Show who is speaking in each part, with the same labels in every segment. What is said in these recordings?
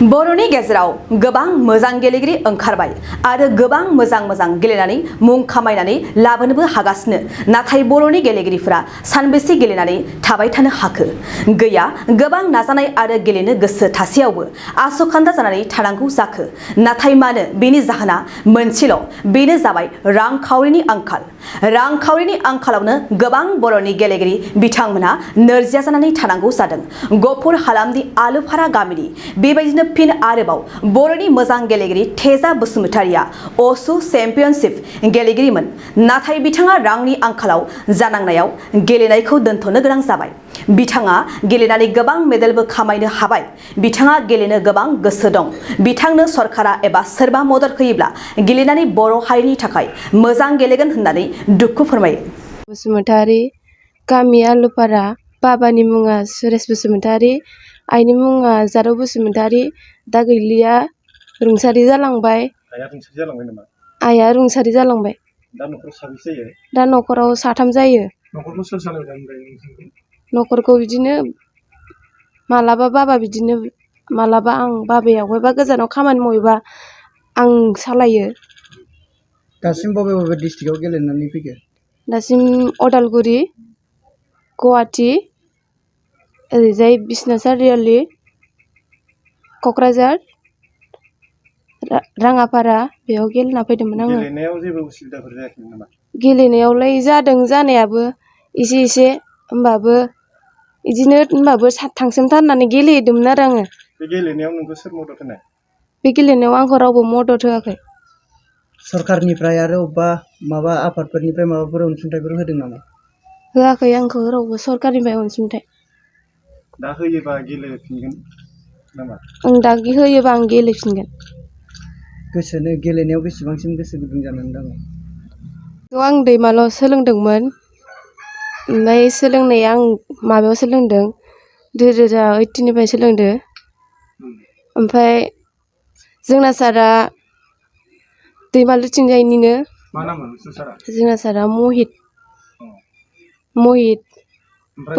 Speaker 1: बर'नि गेजेराव गोबां मोजां गेलेगिरि ओंखारबाय आरो गोबां मोजां गेलेनानै मुं खामायनानै लाबोनोबो हागासिनो। नाथाय बर'नि गेलेगिरिफोरा सानबेसे गेलेनानै थाबाय थानो हाखो? गैया, गोबां नाजानाय आरो गेलेनो गोसो थासेयावबो आसखान्दा जानानै थानांगौ जाखो? नाथाय मानो? बेनि जाहोना मोनसेल', बेनो जाबाय रांखावरिनि आंखाल। रांखावरिनि आंखालावनो गोबां बर'नि गेलेगिरि बिथांमोना नोरजिया जानानै थानांगौ जादों। गफुर हालामनि आलुफारा गामिनि बेबायदिनो फिन आरोबाव बर'नि मोजां गेलेगिरि थेजा बसुमतारिया असु चेम्पियनशिप गेलेगिरिमोन। नाथाय बिथाङा रांनि आंखालाव जानांनायाव गेलेनायखौ दोनथ'नो गोनां जाबाय। बिथाङा गेलेनानै गोबां मेडेलबो खामायनो हाबाय। बिथाङा गेलेनो गोबां गोसो दं। बिथांनो सरकारा एबा सोरबा मदद होयोब्ला गेलेनानै बर' हारिनि थाखाय मोजां गेलेगोन होननानै दुखु फोरमायो।
Speaker 2: बसुमतारी, गामि आलुपारा, बाबानि मुङा सुरेश बसुमतारी, आइनि मुङा जारौ बसुमतारी। दा गैलिया, रुंसारि जालांबाय।
Speaker 3: आइया रुंसारि जालांबाय नामा?
Speaker 2: आइया रुंसारि जालांबाय।
Speaker 3: दा न'खराव साबेसे जायो?
Speaker 2: दा न'खराव साथाम जायो।
Speaker 3: न'खरखौ सोर सालायबाय ओमफ्राय?
Speaker 2: न'खरखौ बिदिनो मालाबा बाबा, बिदिनो मालाबा आं। बाबाया बबेबा गोजानाव खामानि मावहैबा आं सालायो।
Speaker 4: दासिम बबे बबे डिस्ट्रिक्टआव गेलेनानै फैखो?
Speaker 2: दासिम अदालगुरि, गुवाहाटि, ओरैजाय बिसना सारियालि, क'क्राझार, राङापारा, बेयाव गेलेना फैदोंमोन आङो।
Speaker 3: गेलेनायाव जेबो उसुबिदाफोर जायाखैमोन नामा?
Speaker 2: गेलेनायावलाय जादों जानायाबो एसे होमबाबो बिदिनो थांसोमथारनानै गेलेहैदोंमोन आरो आङो।
Speaker 3: बे गेलेनायाव नोंखौ सोर मदद होनाय?
Speaker 2: बे गेलेनायाव आंखौ रावबो मदद होआखै।
Speaker 4: सरकारनिफ्राय आरो अबेबा माबा आफादफोरनिफ्राय माबाफोर अनसुंथाइफोर होदों नामा?
Speaker 2: होआखै आंखौ रावबो सरकारनिफ्राय अनसुंथाइ।
Speaker 3: दा होयोबा गेलेफिनगोन नामा?
Speaker 2: दा होयोबा आं गेलेफिनगोन।
Speaker 4: गेलेनायाव बेसेबांसिम गोसो गुदुं जानानै दङ?
Speaker 2: आं दैमालुआव सोलोंदोंमोन। ओमफ्राय सोलोंनाया आं माबायाव सोलोंदों, 2018 सोलोंदो। ओमफ्राय जोंना सारा दैमालुथिंजायनिनो।
Speaker 3: मा नाममोन सारा?
Speaker 2: जोंना सारा महित।
Speaker 3: ओमफ्राय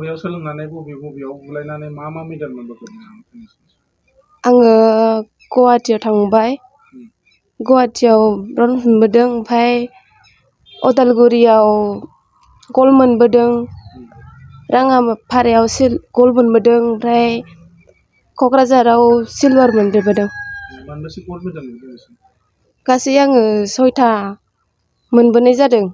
Speaker 3: बेयाव सोलोंनानै बबेयाव बुलायनानै मा मेडेल मोनबोखो?
Speaker 2: आङो गुवाहाटियाव थांबाय। गुवाहाटियाव ब्रन्ज मोनबोदों। ओमफ्राय अदालगुरियाव गल्ड मोनबोदों। राङापारायाव गल्ड मोनबोदों। ओमफ्राय क'क्राझाराव सिलभार मोनबोदों।
Speaker 3: मोनबेसे गल्ड मेडेल मोनबोखो?
Speaker 2: गासै आङो 6था मोनबोनाय जादों।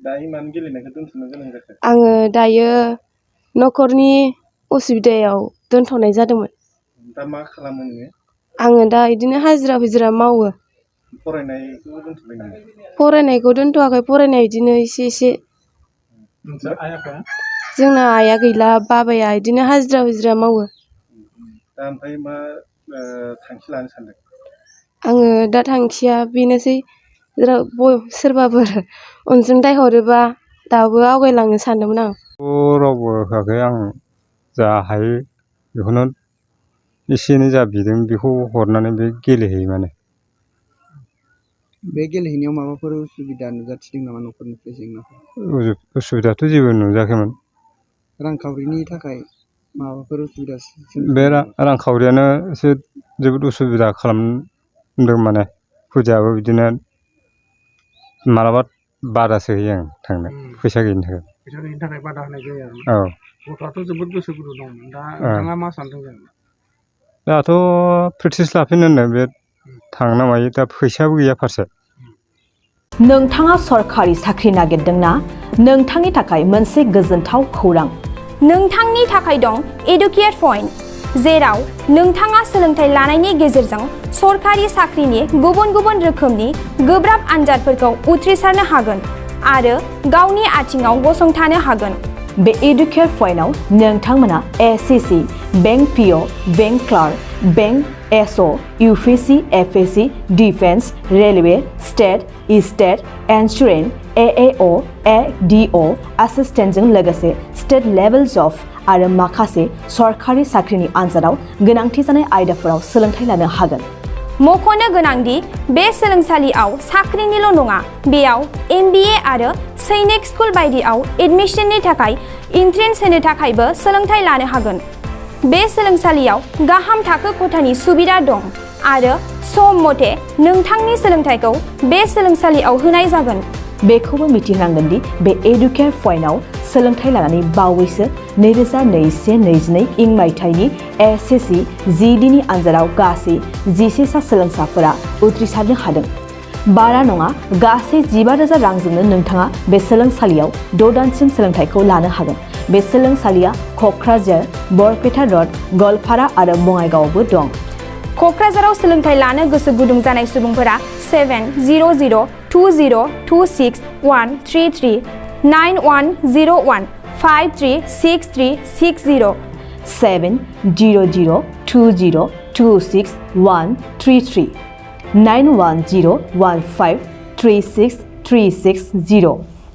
Speaker 3: दायो मानो गेलेनायखौ दोनथ'नो गोनां जाखो?
Speaker 2: आङो दायो न'खरनि उसुबिदायाव दोनथ'नाय जादोंमोन।
Speaker 3: दा मा खालामो नोङो?
Speaker 2: आङो दा बिदिनो हाजिरा मावो।
Speaker 3: फरायनायखौ दोनथ'बाय नामा?
Speaker 2: फरायनायखौ दोनथ'वाखै, फरायनाय बिदिनो एसे।
Speaker 3: नोंसोर आइ आफाया?
Speaker 2: जोंना आइया गैला, बाबाया बिदिनो हाजिरा मावो।
Speaker 3: दा ओमफ्राय मा थांखि लानो सानदों?
Speaker 2: आङो दा थांखिया बेनोसै, सोरबाफोर अनसुंथाइ हरोबा दाबो आवगायलांनो सानदोंमोन आं।
Speaker 5: रावबो होआखै। आं जा हायो बेखौनो एसे एनै जा बिदों बेखौ हरनानै बे गेलेहैयो माने।
Speaker 4: बे गेलेहैनायाव माबाफोर उसुबिदा नुजाथिदों नामा? न'खरनिफ्राय जेंनाफोर?
Speaker 5: उसुबिदाथ' जेबो नुजायाखैमोन।
Speaker 4: रांखावरिनि थाखाय माबाफोर उसुबिदा?
Speaker 5: बे रांखावरियानो एसे जोबोद उसुबिदा खालामदों माने। फुजायाबो बिदिनो मालाबा बादासो होयो आं थांनो, फैसा गैयिनि थाखाय।
Speaker 3: फैसा गैयिनि थाखाय बादा होनाय जायो आरो।
Speaker 5: औ।
Speaker 3: गथ'आथ' जोबोद गोसो गुदुं दंमोन। दा नोंथाङा मा सानदों जेनेबा?
Speaker 5: दाथ' प्रेक्टिस लाफिनो होनदों बे, थांनो मायो। दा फैसाबो गैया फारसे।
Speaker 1: नोंथाङा सरकारि साख्रि नागिरदोंना? नोंथांनि थाखाय मोनसे गोजोनथाव खौरां।
Speaker 6: नोंथांनि थाखाय दं एडुकेट पइन्ट, जेराव नोंथाङा सोलोंथाइ लानायनि गेजेरजों सरकारि साख्रिनि गुबुन रोखोमनि गोब्राब आनजादफोरखौ उथ्रिसारनो हागोन आरो गावनि आथिङाव गसंथानो हागोन।
Speaker 1: बे एडुकेट पइन्टआव नोंथांमोना SSC, bank PO, bank clerk, bank SO, UPSC, FSC, defence, railway, state insurance, AAO, ADO एसिस्टेन्टजों लोगोसे स्टेट लेभेल जब आरो माखासे सरकारि साख्रिनि आनजादाव गोनांथि जानाय आयदाफोराव सोलोंथाइ लानो हागोन।
Speaker 6: मख'नो गोनांदि बे सोलोंसालियाव साख्रिनिल' नङा, बेयाव MBA आरो सैनिक स्कुल बायदियाव एडमिशननि थाखाय एन्ट्रेन्स होनो थाखायबो सोलोंथाइ लानो हागोन। बे सोलोंसालियाव गाहाम थाखो खथानि सुबिदा दं आरो सम मथे नोंथांनि सोलोंथाइखौ बे सोलोंसालियाव होनाय जागोन।
Speaker 1: बेखौबो मिथिनांगोन दि बे एडुकेयार पइन्टआव सोलोंथाइ लानानै बावैसो 2021-22 इं मायथाइनि SSC GDनि आनजादाव गासै 11 सा सोलोंसाफोरा उथ्रिसारनो हादों। बारा नङा गासै 15,000 रांजोंनो नोंथाङा बे सोलोंसालियाव 6 दानसिम सोलोंथाइखौ लानो हागोन। बे सोलोंसालिया क'क्राझार, बरपेटा र'ड, गवालपारा आरो बङाइगावआवबो दं।
Speaker 6: क'क्राझाराव सोलोंथाइ लानो गोसो गुदुं जानाय सुबुंफोरा 700-226-133 9101-536360
Speaker 1: 700-226-133 9101536360